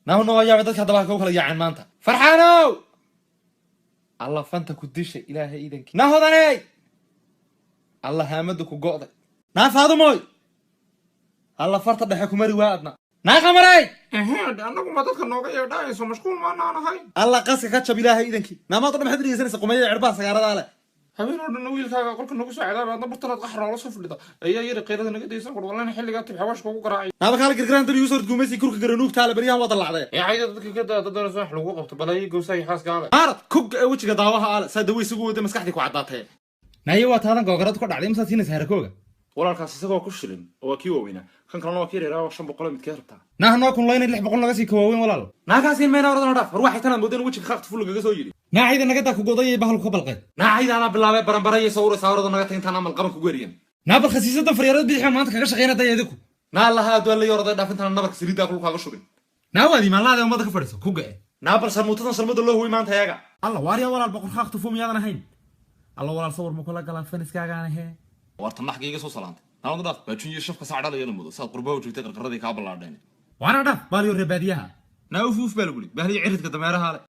Naahuna waa yaabay dadka haddaba halka u kala yaaceen maanta. Farxaanow, Alla fanta ku dishay, Ilaahay iidankii. Naahodaney, Alla haamada ku go'day. Naa Faadumoy, Alla farta dhexe ku mari waa adna. Naa Qamarey. Annagu ma dadka nooga yeedhaayso, mashquul maanaan ahay. Alla qaska ka jab, Ilaahay iidankii. Naamaad o dhan maxaad dhegeysanaysa? Qumeeya cirbaha sagaaradaa leh. Habeen oo dhan wiilkaaga qolka nagu soo cadaaba, adna bartanaad qaxar noola soo fadhida ayaa yari qaylada naga daysan kur walana xilligaa tib xawaashka ugu garaacay. Naaba kaala girgiraan dab igu soo ridguumaysi kurka garanuugtaale, baryahan waa dallacday. Ee cayda dadka ka daa, dad doonaysa wax lagu qabto balaayo gowsaha iyo xaaska ale. Maarad kugga ee wejiga daawaha ale saa dawo isugu wada maskaxdii ku caddaatee. Naye, waa taadan googarad ku dhacday, masaad siinaysa harakooga? Walaalkaas isagoo ku shilin oo waa kii waaweynaa, kan kalena waa kii yaryaaraa oo 500. Midkeed rabtaa? Naaha noo kunlayna 600 naga sii ka waaweyn, walaal. Naagaasiin mayna oradana dhaaf war waxay tanaad moodeen wejiga khaaqta ful lagaga soo yidhi. Naacayda naga daa, ku goday bahalku ka balqeen. Naacayda bilaabay baranbaraya sawiraysa, orada naga tag intaan amal qaban kugu eriyan. Naa bal khasiisadan faryaarada bidixba maanta kaga shaqeyna daya idinku. Naa laha adduun la yorada dhaaf intaan nabarka saliiddaa kulkaaga kaaga shubin. Naa waad imaanlaada ummada ka fadhiso ku ga'e. Naa bal sharmuutadan sharmada loo huwi maanta eega. Alla waarya walaal, boqor khaaq tufo miyaadan ahayn? Alla walaal, sawir ma kula galaan faniskaagaana hee? Waarta naxga iga soo salaantay, naalada dhaaf baajun iyo shafka sac dhalayana mudo saad qurbaha joogtay qarqaradii kaa ballaadheen. Waana dhaaf baaliyo reer baadiyaha. Naa uf uf baa lagu yidhi bahliyo ciridka dameeraha le.